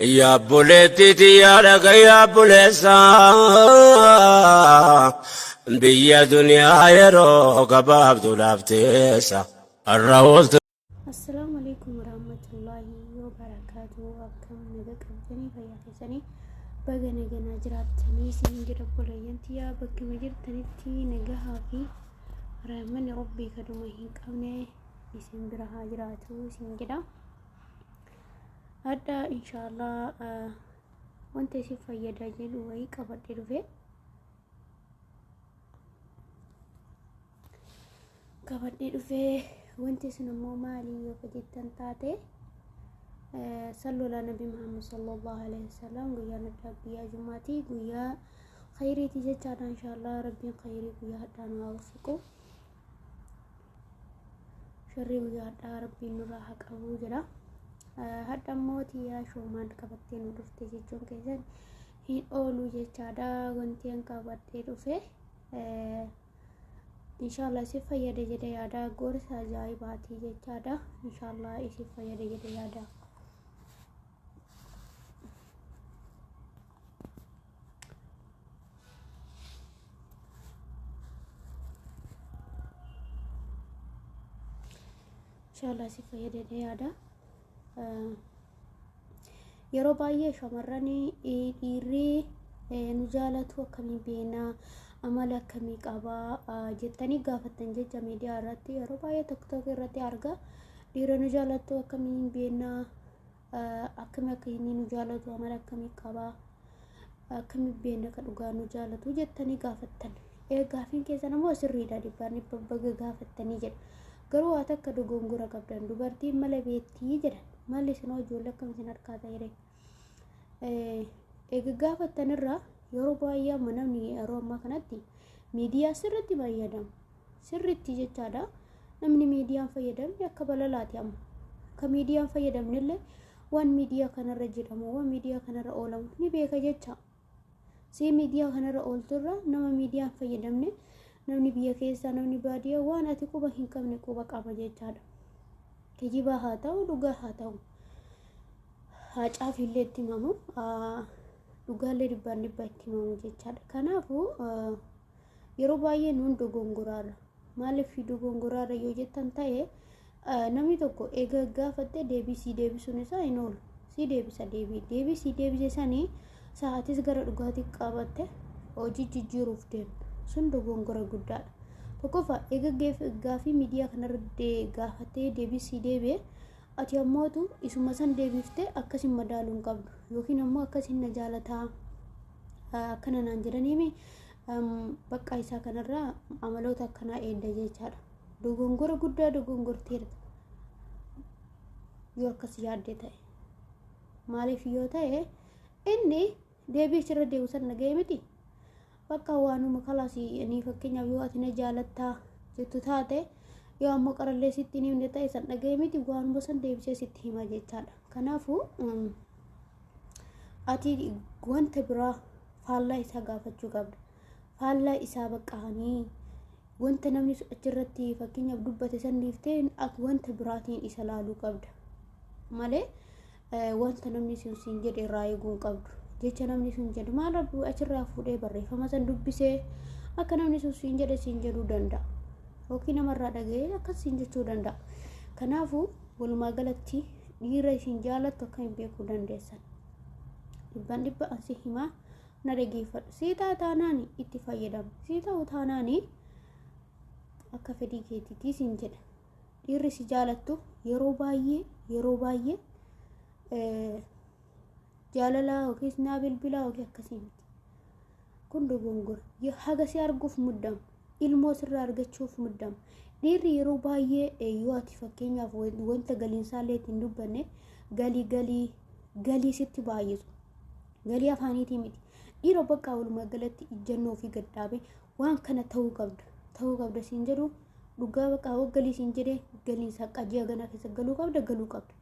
Yaa obboleettii tiyyaa dhaga'i yaa obboleessa biyya duniyaa yeroo gabaabduudhaaf teessa har'a ooltu. Assalaamu alaikum warahmatullaahi wabarakaatuh. Akkam naga qabdanii fayyaa keessanii baga naganaa jiraattanii isin jedha obboleeyyan tiyyaa bakkuma jirtanitti nagahaa fi rahmanni rabbii kaduma hin qabne isin bira haa jiraatu isin jedha. Hadha inshaallah wanta isin fayyada jedhu wayii qabadhe dhufe. Qabadhe dhufe wanti isin ammoo maali yoo ka jettan taate sallola nabi Muhammad sallallahu alaihi wasallam guyyaan addaa guyyaa jumaatii guyyaa khayriiti jechaadha inshaallah rabbiin khayrii guyyaa hadhaa nu haa waffiqu. Sharrii guyyaa hadhaa rabbiin nurraa haa qabu jedha. Hadha immoo tiyyaa shoomaan qabattee nu dhufte jechuun keessan hin oolu jechaadha. Wanti an qabadhee dhufe inshaallah isin fayyada jedhe yaada. Gorsa ajaa'ibaati jechaadha. Inshaallah isin fayyada jedhe yaada. Inshallah si fayyadadhe yaada. Yeroo baay'ee shamarran dhiirri nu jaalatu akkamii beena amala akkamii qaba jettanii gaafattan jecha miidiyaa irratti yeroo baay'ee tiktok irratti arga dhiira nu jaalatu akkamiin beena akkami akka inni nu jaalatu amala akkamii qaba akkami beekna ka dhugaa nu jaalatu jettanii gaafattan. Ee gaafiin keessan ammoo sirriidha dhibbaan dhibba baga gaafattanii jedha. Garuu waa takka dogongora qabdan dubartiin mala beettii jedhan malli isin hoo ijoollee akkam isin harkaa ta'e eega gaafattan irraa yeroo baay'ee amma namni yeroo ammaa kanatti miidiyaa sirriitti fayyadamu. Sirriitti jechaadha. Namni miidiyaan fayyadamne akka balalaati amma. Akka miidiyaan fayyadamnellee waan miidiyaa kanarra jedhamu waan miidiyaa kanarra oolamu ni beeka jecha. See miidiyaa kanarra oolturra nama miidiyaan fayyadamne namni biyya keessaa namni baadiyyaa waan ati quba hin qabne quba qaba jechaadha. Kijibaa haa ta'u dhugaa haa ta'u. Haa caafiillee itti himamu dhugaallee dhibbaan dhibba itti himamu jechaadha. Kanaafuu Yeroo baay'ee nuun dogongoraarra. Maaliif dogongoraarra yoo jettan ta'e namni tokko eega gaafatte deebii sii deebisuun isaa hin oolu. Sii deebisa deebii. Deebii sii deebise sanii sa'aatis gara dhugaatii qabatte hojii jijjiiruuf deemta. Sun dogongora guddaadha. Tokkoffaa eega gaafii miidiyaa kanarra gaafattee deebii sii deebi'e ati ammootu isuma san deebiftee akkasin madaaluu hin qabdu yookiin ammoo akkasin na jaalataa akkana naan jedhaniimi bakka isaa kanarraa amaloota akkanaa eedda jechaadha. Dogongora guddaa dogongorteerta yoo akkas yaadde ta'e. Maaliif yoo ta'e inni deebii sirra deebisan san dhaga'e miti. Bakka waanuma kalaasii ni fakkeenyaaf yoo ati na jaalattaa jettu taate yoo ammoo qarallee sitti hin himne ta'e san dhaga'e miti waanuma san deebisee sitti hima jechaadha. Kanaafuu ati wanta biraa faallaa isaa gaafachuu qabda. Faallaa isaa baqqa'anii wanta namni achirratti fakkeenyaaf dubbate san dhiiftee wanta biraatiin isa laaluu qabda. Malee wanta namni sun siin jedhe irraa eeguu hin qabdu. Jecha namni sun jedhe maal rabbi achirraa fuudhee barreeffama san dubbisee akka namni sun siin jedhe siin jedhuu danda'a. Yookiin namarraa dhaga'ee akkas siin jechuu danda'a. Kanaafuu walumaa galatti dhiira isin jaalattu akkamiin beekuu dandeessan? Dhibban dhibba ansi himaa na dhageeffadhu. Sii ta'a taanaani itti fayyadamu. Sii ta'u taanaani akka fedhii keetiitii siin jedha. Dhiirri si jaalattu yeroo baay'ee yeroo baay'ee jaalalaa yookiis naa bilbilaa yookiin akkasii miti. Kun dogongora. Haga si arguuf muddamu. Ilmoo sirraa argachuuf muddamu. Dhiirri yeroo baay'ee yoo ati fakkeenyaaf wanta galiinsaallee ittiin dubbanne galii galii galii sitti baay'isu. Galii afaaniitii miti. Dhiira bakka walumaa galatti ijjannoo ofii gad dhaabee waan kana ta'uu qabda. Ta'uu qabda siin jedhu dhugaa bakka hoo galii siin jedhee galiin saqqaa ji'a ganaa keessa galuu qabda galuu qabda.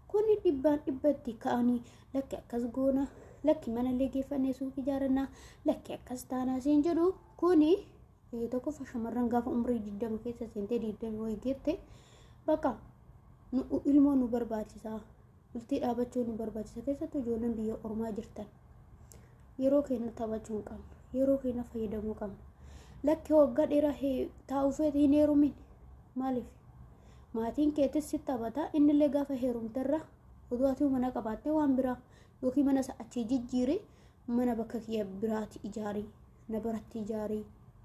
Kuni dhibbaan dhibbatti ka'anii lakki akkas goona lakki manallee geeffannee suuqii ijaarannaa lakki akkas taanaa siin jedhu kuni tokkoffaa shamarran gaafa umrii 20 keessa seentee 20 wayii geette bakka ilmoo nu barbaachisaa. Bultii dhaabachuun nu barbaachisa. Keessattuu ijoolleen biyya ormaa jirtan. Yeroo keenya taphachuu hin qabnu. Yeroo keenya fayyadamuu qabna. Lakki waggaa dheeraa taa'uu feete hin heerumin. Maaliif? Maatiin keetis si taphata. Innillee gaafa heerumterra oduu ati mana qabaattee waan biraa yookiin mana isa achii jijjiiri mana bakka kiyya biraati ijaari na biratti ijaari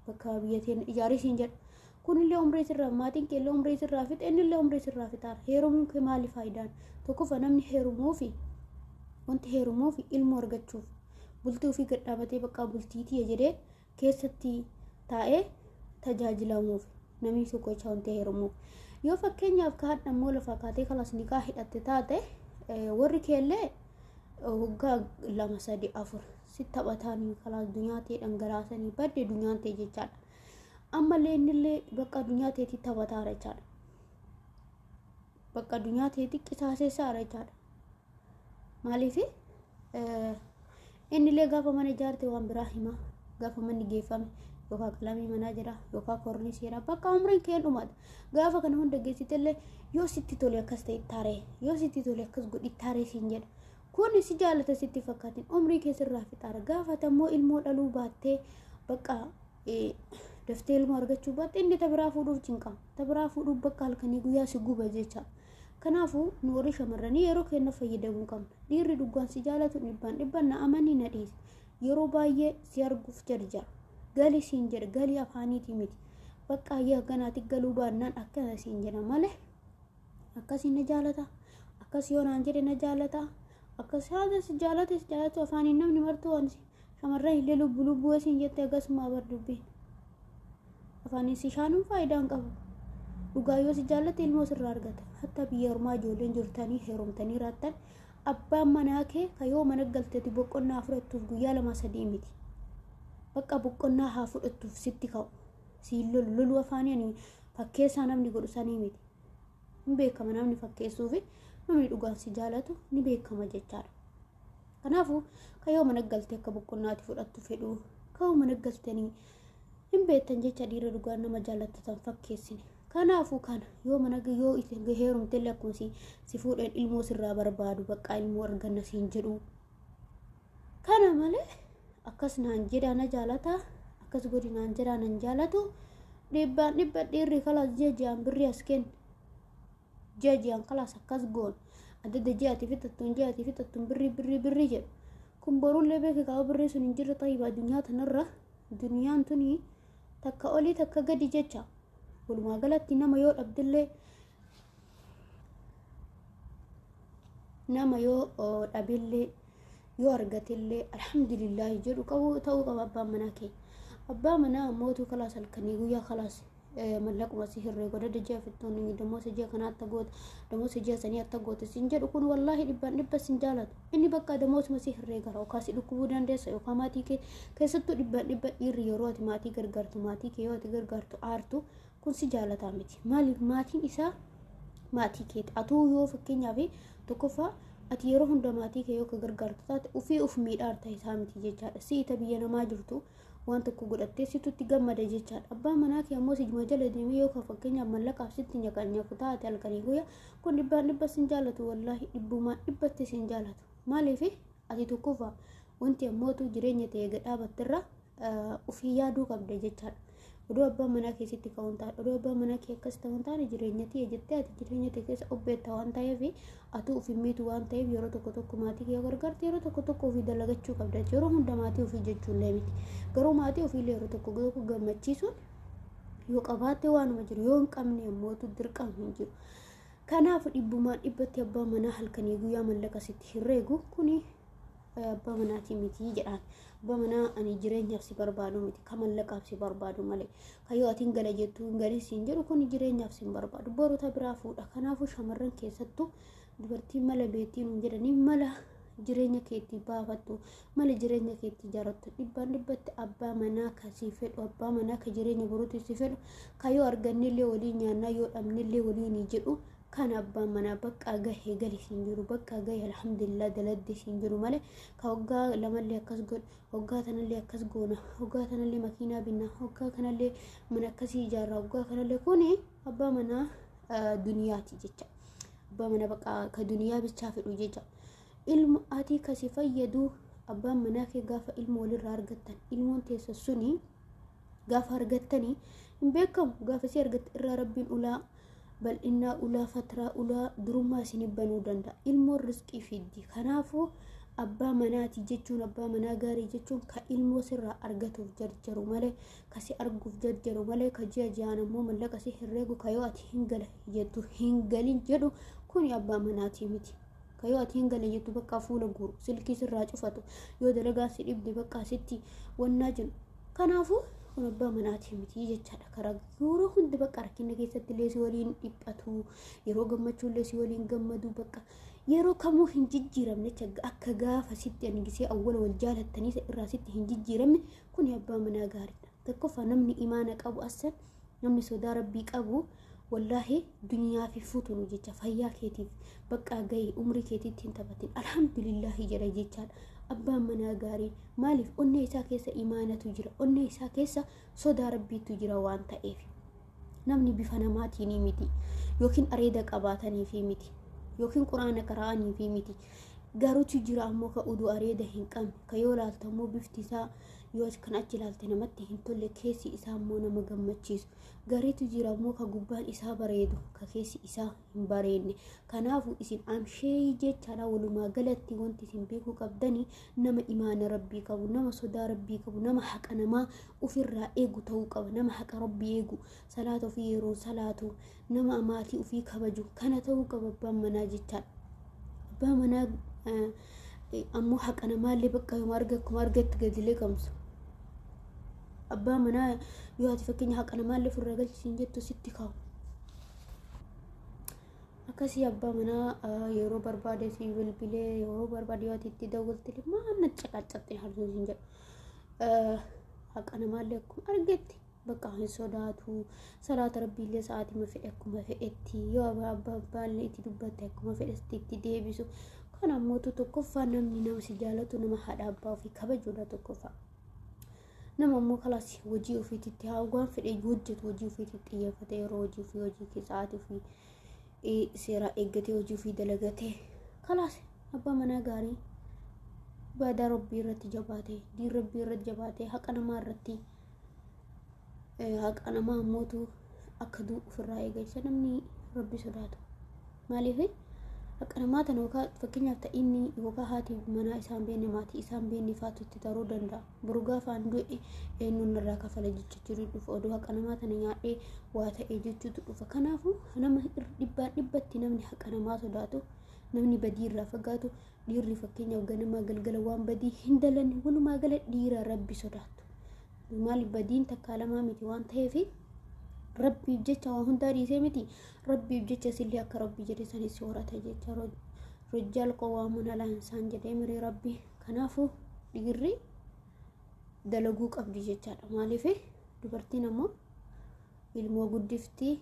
bakka biyya teenya ijaari siin jedha. Kunillee umrii sirraa maatiin keellee umrii sirraa fixe innillee umrii sirraa fixaara. Heerumuun kee maali faayidaan? Tokkoffaa namni heerumuufi wanti heerumuufi ilmoo argachuuf bultii ofii gad dhaabatee bakka bultii tiyya jedhee keessatti taa'ee tajaajilamuuf namni tokko jecha wanti heerumuuf. Yoo fakkeenyaaf ka hadha immoo lafaa kaatee kalas nikaa hidhatte taate warri keellee waggaa 2 3 4 si taphataanii kalaas dunyaa ta'e dhangalaasanii badde dunyaan ta'e jechaadha. Ammallee innillee bakka addunyaa ta'etti taphataara jechaadha. Bakka addunyaa ta'etti qisaaseessaara jechaadha. Maaliif innillee gaafa mana ijaarte waan biraa hima gaafa manni geeffame yookaan qalamii manaa jira yookaan korniis jira bakka umriin kee dhumata. Gaafa kana hunda geessitellee yoo sitti tole akkas ta'e taaree yoo sitti tole akkas godhi taaree siin jedha. Kun si jaalata sitti fakkaatin umrii kee sirraa fixaara. Gaafa ammoo ilmoo dhaluu baattee bakka daftee ilmoo argachuu baatte inni ta biraa fuudhuuf cinqama. Ta biraa fuudhuuf bakka halkanii guyyaa si guba jecha. Kanaafuu nu warri shamarranii yeroo keenya fayyadamuu qabna. Dhiirri dhugaan si jaalatu dhibbaan dhibban na amanii na dhiisi. Yeroo baay'ee si arguuf jarjara. Gali siin jedha galii afaaniitii miti. Bakka ayyaa ganaatti galuu baannaan akkana siin jedha malee akkasii na jaalata. Akkas yoo naan jedhe na jaalata. Akkas haala si jaalate si jaalatu afaaniin namni martuu waan shamarran illee lubbu lubbuu siin jette akkasuma bar dubbiin. Afaaniin si shaanuun faayidaa hin qabu. Dhugaa yoo si jaallate ilmoo sirraa argata. Hatta biyya ormaa ijoolleen jirtanii heerumtanii raattan abbaan manaa kee ka yoo mana galteeti boqonnaa fudhattuuf guyyaa 2 3 miti. Bakka boqonnaa haa fudhattuuf sitti ka'u. Siin lolu loluu afaanii ani fakkeessaa namni godhu sanii miti. Hin beekama namni fakkeessuu fi namni dhugaan si jaalatu ni beekama jechaadha. Kanaafuu ka yoo mana galtee akka boqonnaati fudhattu fedhu ka yoo mana galtanii hin beektan jecha dhiira dhugaan nama jaallattu tan fakkeessine. Kanaafuu kana yoo mana yoo itti heerumtellee akkuma si fuudheen ilmoo sirraa barbaadu bakka ilmoo arganna siin jedhu. Kana malee akkas naan jedhaa na jaalata akkas godhi naan jedhaa nan jaalatu dhibbaan dhibba dhiirri kalaas ji'a ji'aan birrii as kenni ji'a ji'aan kalaas akkas goon adda ji'aati fixattuun ji'aati fixattuun birrii birrii birrii jedhu kun borullee beeke kaa'u birrii sun hin jirre tayyibaa addunyaa tanarra duniyaan tuni takka olii takka gadi jecha walumaa galatti nama yoo dhabdillee nama yoo dhabillee yoo argatellee alhamdulillaahi jedhu qabu ta'uu qaba abbaan manaa kee. Abbaa manaa ammootu kalaas halkanii guyyaa kalaas mallaquma si hirree godha ji'a fixxoon damoosa ji'a kanaa atta goota damoosa ji'a sanii atta goota siin jedhu kun wallaahi dhibbaan dhibba sin jaalatu. Inni bakka damoosuma si hirree gara yookaan si dhukkubuu dandeessa yookaan maatii kee keessattuu dhibbaan dhibba dhiirri yeroo ati maatii gargaartu maatii kee yoo ati gargaartu aartu kun si jaalataa miti. Maaliif maatiin isaa maatii keeti. Atuu yoo fakkeenyaaf tokkoffaa ati yeroo hunda maatii kee yoo ka gargaartu taate ofii of miidhaarta isaa miti jechaadha. Si ita biyya namaa jirtu waan tokko godhattee situ itti gammada jechaadha. Abbaan manaa kee ammoo sijuma jala deemee yoo ka fakkeenyaaf mallaqaaf sitti nyaqanyaku taate halkanii guyyaa kun dhibbaan dhibba sin jaalatu wallaahi dhibbumaan dhibbatti sin jaalatu. Maaliif ati tokkoffaa wanti ammootu jireenya ta'e gadhaabattirra ofii yaaduu qabda jechaadha. Oduu abbaan manaa kee sitti ka'uun taane, oduu abbaan manaa kee akkas ta'uun taane jireenya tiyya jettee ati jireenya tee keessa obbeetta waan ta'eef atuu ofii miitu waan ta'eef yeroo tokko tokko maatii kee yoo gargaarte yeroo tokko tokko ofii dalagachuu qabda. Yeroo hunda maatii ofii jechuullee miti. Garuu maatii ofiillee yeroo tokko tokko gammachiisuun yoo qabaatte waanuma jiru yoo hin qabne ammootu dirqama hin jiru. Kanaaf dhibbumaan dhibbatti abbaa manaa halkanii guyyaa mallaqa sitti herreegu kuni abbaa manaatii miti jedhaan. Abbaa manaa ani jireenyaaf si barbaadu miti ka mallaqaaf si barbaadu malee ka yoo ati hin gala jettu hin galin siin jedhu kun jireenyaaf si hin barbaadu boru ta biraa fuudha. Kanaafuu shamarran keessattuu dubartiin mala beektii nuun jedhanii mala jireenya keetti baafattu mala jireenya keetti ijaarrattu dhibbaan dhibbatti abbaa manaa ka si fedhu abbaa manaa ka jireenya boruutti si fedhu ka yoo argannellee waliin nyaannaa yoo dhabnellee waliin jedhu kan abbaan manaa bakka gahee gali siin jiru bakka gahee alhamdulillah daladde siin jiru malee ka waggaa lamallee akkas godhe waggaa tanallee akkas goona waggaa tanallee makiinaa binna waggaa kanallee mana akkasii ijaarra waggaa kanallee kuni abbaa manaa duniyaati jecha. Abbaa mana bakka ka duniyaa bichaa fedhu jecha. Ilmo ati kasi fayyadu abbaan manaa kee gaafa ilmo walirraa argattan, ilmoon teessa suni gaafa argattanii hin beekamu, gaafa si argatte irraa Rabbiin ulaa bal'innaa, ulaa fatraa, ulaa durummaa isin banuu danda'a. Ilmoon risqii fiddi. Kanaafuu abbaa manaati jechuun, abbaa manaa gaarii jechuun ka ilmoo sirraa argatuuf jarjaru malee, ka si arguuf jarjaru malee, ka ji'a ji'aan ammoo mallaqa si herreegu, ka yoo ati hin gala jettu hin galin jedhu kuni abbaa manaatii miti. Ka yoo ati hin gale jettu bakka fuula guuru, silkii sirraa cufatu, yoo dalagaa si dhibde bakka sitti wannaa jiru. Kanaafuu kun abbaa manaatii miti jechaadha. Karaa yeroo hundi bakka rakkina keessatti illee si waliin dhiphatu, yeroo gammachuu illee si waliin gammadu, bakka yeroo kamuu hin jijjiiramne jecha, akka gaafa sitti ani gisee awwala wal jaalattanii irraa sitti hin jijjiiramne, kuni abbaa manaa gaariidha. Tokkoffaa namni imaana qabu, assan namni sodaa Rabbii qabu, wallaahi duniyaa fi futunu jecha fayyaa keetiif bakka gahii umrii keetiitti hin taphatin, alhamdulillaahi jedha jechaadha. Abbaan manaa gaarii maaliif? Onnee isaa keessa imaanatu jira, onnee isaa keessa sodaa Rabbiitu jira waan ta'eef. Namni bifa namaatiin miti, yookiin areeda qabaataniifi miti, yookiin Quraana qara'aniifi miti. Garuutu jira ammoo ka uduu areeda hin qabne, ka yoo laaltu ammoo bifti isaa yoo kan achi ilaalte namatti hin tolle, keessi isaa ammoo nama gammachiisu. Gariitu jira ammoo ka gubbaan isaa bareedu, ka keessi isaa hin bareedne. Kanaafuu isin amshee jechaadha. Walumaa galatti wanti isin beekuu qabdanii nama imaana Rabbii qabu, nama sodaa Rabbii qabu, nama haqa namaa ofirraa eegu ta'uu qaba. Nama haqa Rabbii eegu, salaata ofii yeroo salaatu, nama maatii ofii kabaju kana ta'uu qaba abbaan manaa jechaadha. Abbaa manaa ammoo haqa namaallee bakka yoo arga akkuma argatti gadi liqamsu. Abbaa manaa yoo ati fakkeenya haqa namaallee ofirraa galchisiin jettu sitti kaa'u. Akkasii abbaa manaa yeroo barbaade si bilbilee, yeroo barbaade yoo ati itti dawwalte maal na caqacatte harsuun siin jedhu. Haqa namaallee akkuma argetti bakka hin sodaatu, salaata Rabbiillee sa'aatima fedhe akkuma fedhetti, yoo abbaa abbaallee itti dubbatte akkuma fedhetti itti deebisu. Kana ammoo tokkoffaa namni nama si jaalatu nama haadha abbaa ofii kabajuudha tokkoffaa. Nama ammoo kalaas hojii ofiititti haa waan fedhe hojjetu, hojii ofiititti xiyyeeffate, yeroo hojii ofii hojii sa'aatii ofii seeraa eeggatee hojii ofii dalagatee, kalaas abbaa manaa gaarii ibaadaa Rabbii irratti jabaate, diin Rabbii irratti jabaate, haqa namaa irratti, haqa namaa ammootu akka du'u ofirraa eegalcha namni Rabbi sodaatu. Maaliif? Haqa namaa tana yookaan fakkeenyaaf ta'inni yookaan haati manaa isaan beekne, maatii isaan beekne faatu itti taruu danda'a. Boru gaafaan du'e eenyuun irraa kafala jechuutu dhufa. Oduu haqa namaa tana nyaadhee waa ta'ee jechuutu dhufa. Kanaafuu nama dhibbaan dhibbatti namni haqa namaa sodaatu, namni badii irraa fagaatu, dhiirri fakkeenyaaf ganamaa galgala waan badii hin dalanne, walumaa gala dhiira Rabbi sodaatu. Maali? Badiin takkaa lamaa miti waan ta'eef Rabbiif jecha waa hundaa dhiisee miti, Rabbiif jecha sillee akka Rabbi jedhe sanis horata jecha. Rijjaal qawwaamuun alaa insaan jedhee mirii Rabbi. Kanaafuu dhiirri dalaguu qabdi jechaadha. Maaliif? Dubartiin ammoo ilmoo guddiftii,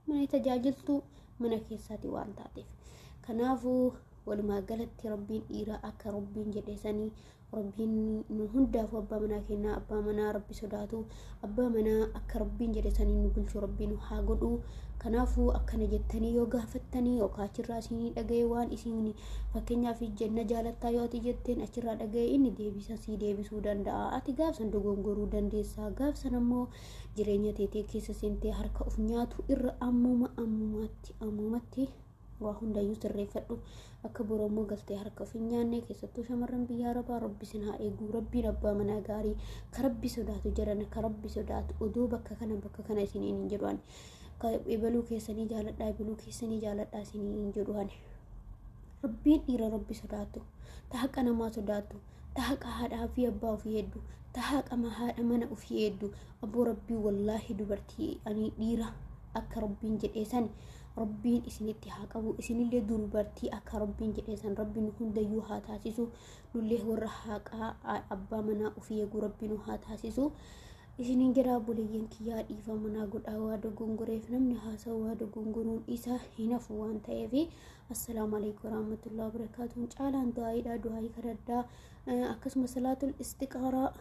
mana tajaajiltuu mana keessaati waan taateef. Kanaafuu walumaa galatti Rabbiin dhiiraa akka Rabbiin jedhe sanii Rabbiin nu hundaafuu abbaa manaa kennaa, abbaa manaa Rabbi sodaatu, abbaa manaa akka Rabbiin jedhe sanii nu bulchu Rabbiin nu haa godhu. Kanaafuu akkana jettanii yoo gaafattanii yookaan achirraa isinii dhaga'e, waan isin fakkeenyaaf jenna jaalattaa yoo ati jetteen achirraa dhaga'e, inni deebisa sii deebisuu danda'a. Ati gaafsan dogongoruu dandeessa. Gaafsan ammoo jireenya teetee keessa seentee harka of nyaatu irra ammuma ammumatti ammumatti waa hundayyuu sirreeffadhu, akka boru ammoo galtee harka of hin nyaanne. Keessattuu shamarran biyya Arabaa Rabbi isin haa eegu. Rabbiin abbaa manaa gaarii ka Rabbi sodaatu jedhan, ka Rabbi sodaatu odoo bakka kana bakka kana isiniin hin jedhu ani. Ka ebaluu keessanii jaaladhaa, ebaluu keessanii jaaladhaa isiniin hin jedhu ani. Rabbiin dhiira Rabbi sodaatu, ta haqa namaa sodaatu, ta haqa haadhaa fi abbaa ofii hedduu, ta haqa haadha mana ofii hedduu, abboo Rabbii wallaahi dubartii ani dhiira akka Rabbiin jedhee sani Rabbiin isinitti haa qabu. Isinillee dubartii akka Rabbiin jedhee san Rabbiin hundayyuu haa taasisu. Nullee warra haqaa abbaa manaa ofii eeguu Rabbiin nu haa taasisu. Isiniin jedha obboleeyyan kiyyaa, dhiifama manaa godhaa waa dogongoreef. Namni haasa'u waa dogongoruun isa hin hafu waan ta'eef. Assalaamu alaikum warahmatullahi wabarakaatuun. Caalaan du'aayiidha, du'aayii kadhadhaa, akkasuma salaatul istiqaaraa.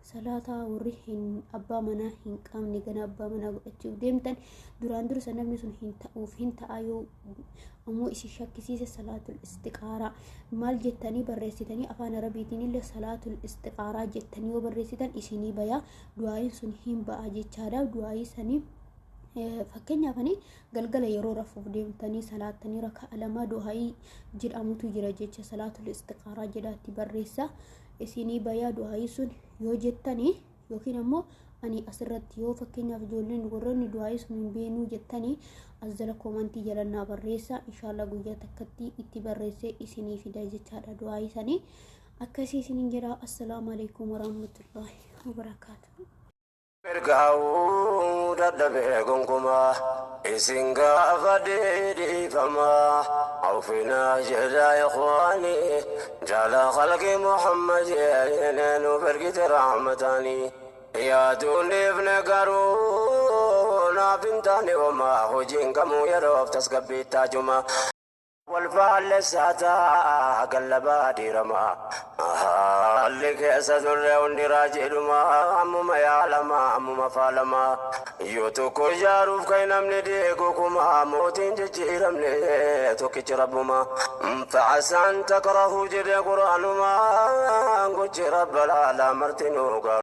Salaataa warri hin abbaa manaa hin qabne gana abbaa manaa godhachuuf deemtan duraan dursa namni sun hin ta'uuf hin ta'a yoo ammoo isin shakkisiise salaatul istiqaaraa maal jettanii barreessitanii afaan arabiitiin illee salaatul istiqaaraa jettanii yoo barreessitan isinii bayaa du'aayiin sun hin ba'a jechaadha. Du'aayii sanii fakkeenyaaf ani galgala yeroo rafuuf deemtanii salaattanii raka'a lama du'aayii jedhamutu jira jecha salaatul istiqaaraa jedhaatti barreessa isinii bayaa du'aayii sun yoo jettanii. Yookiin ammoo ani asirratti yoo fakkeenyaaf ijoolleen warroonni du'aayii sun hin beenuu jettanii as jala koomantii jala naa barreessa. Inshaallah guyyaa takkatti itti barreessee isinii fida jechaadha du'aayii sanii. Akkasii isiniin jedha. Assalaamu alaikum warahmatullahi wabarakaatuh. Mirgaa'uu dadhabee gonkumaa isin gaafadhee dhiifamaa awfinaa jedhaa ikhwaani jala khalqi Muhammad nuuf ergite rahmataani yaaduun dhiifne garuu naaf hin taane homaa hojiin kamuu yeroof tasgabbii taajuma. Wal faallessaa ta'a gallabaa diirama. Haalli keessa turre hundi raajiidhuma ammuma yaalama ammuma faalama. Yoo tokko ijaaruuf kan namni deegu kuma mootiin jijjiiramne tokkichi rabbuma. Fa'asaan takrahuu jedhe quraanuma gochi rabba laalaa martinuu garu.